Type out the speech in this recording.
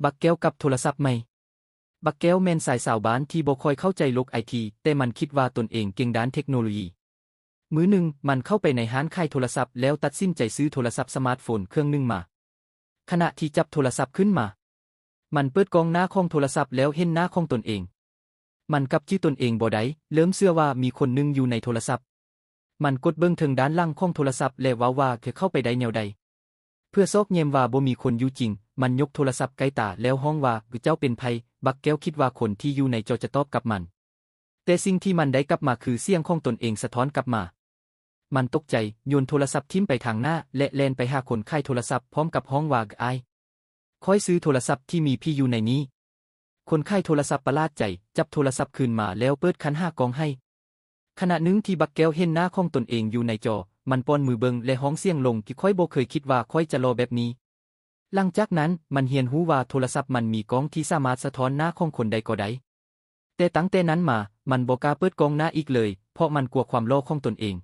ບັກແກ້ວກັບໂທລະສັບໃໝ່. ບັກແກ້ວແມ່ນຊາຍຊາວບ້ານທີ່ບໍ່ຄ່ອຍເຂົ້າໃຈໂລກໄອທີ, ແຕ່ມັນຄິດວ່າຕົນເອງເກັ່ງດ້ານເທັກໂນໂລຢີ. ມື້ໜຶ່ງ, ມັນເຂົ້າໄປໃນຮ້ານຂາຍໂທລະສັບ ແລ້ວຕັດສິນໃຈຊື້ໂທລະສັບສະມາດໂຟນເຄື່ອງໜຶ່ງມາ. ຂະນະທີ່ຈັບໂທລະສັບຂຶ້ນມາ, ມັນເປີດກ້ອງໜ້າຂອງໂທລະສັບແລ້ວເຫັນໜ້າຂອງຕົນເອງ. ມັນຈັບຊື່ຕົນເອງບໍ່ໄດ້, ເລີ່ມເຊື່ອວ່າມີຄົນໜຶ່ງຢູ່ໃນໂທລະສັບ. ມັນກົດເບິ່ງເທິງດ້ານຫຼັງຂອງໂທລະສັບ ແລະ ເວົ້າວ່າເຂົາເຂົ້າໄປໄດ້ແນວໃດ. ເພື່ອຊອກແຍມວ່າບໍ່ມີຄົນຢູ່ຈິງ, ມັນຍົກໂທລະສັບໃກ້ຕາແລ້ວຮ້ອງວ່າ, ເຈົ້າເປັນໃຜ? ບັກແກ້ວຄິດວ່າຄົນທີ່ຢູ່ໃນຈໍຈະຕອບກັບມັນ. ແຕ່ສິ່ງທີ່ມັນໄດ້ກັບມາຄືສຽງຂອງຕົນເອງສະທ້ອນກັບມາ. ມັນຕົກໃຈ, ໂຍນໂທລະສັບຖິ້ມໄປທາງໜ້າ ແລະ ແລ່ນໄປຫາຄົນຂາຍໂທລະສັບພ້ອມກັບຮ້ອງວ່າ, ອ້າຍ, ຂ້ອຍຊື້ໂທລະສັບທີ່ມີຜີຢູ່ໃນນີ້. ຄົນຂາຍໂທລະສັບປະຫຼາດໃຈ, ຈັບໂທລະສັບຄືນມາແລ້ວເປີດຄັນຫາກ້ອງໃຫ້. ຂະນະໜຶ່ງທີ່ບັກແກ້ວເຫັນໜ້າຂອງຕົນເອງຢູ່ໃນຈໍ, ມັນປ້ອນມືເບິ່ງ ແລະ ຮ້ອງສຽງລົງ, ຂ້ອຍບໍ່ເຄີຍຄິດວ່າຂ້ອຍຈະຫຼໍ່ແບບນີ້. ຫຼັງຈາກນັ້ນ, ມັນຮຽນຮູ້ວ່າໂທລະສັບມັນມີກ້ອງທີ່ສາມາດສະທ້ອນໜ້າຂອງຄົນໃດກໍໄດ້. ແຕ່ຕັ້ງແຕ່ນັ້ນມາ, ມັນບໍ່ກ້າເປີດກ້ອງໜ້າອີກເລີຍ, ເພາະມັນກົວຄວາມຫຼໍ່ຂອງຕົນເອງ.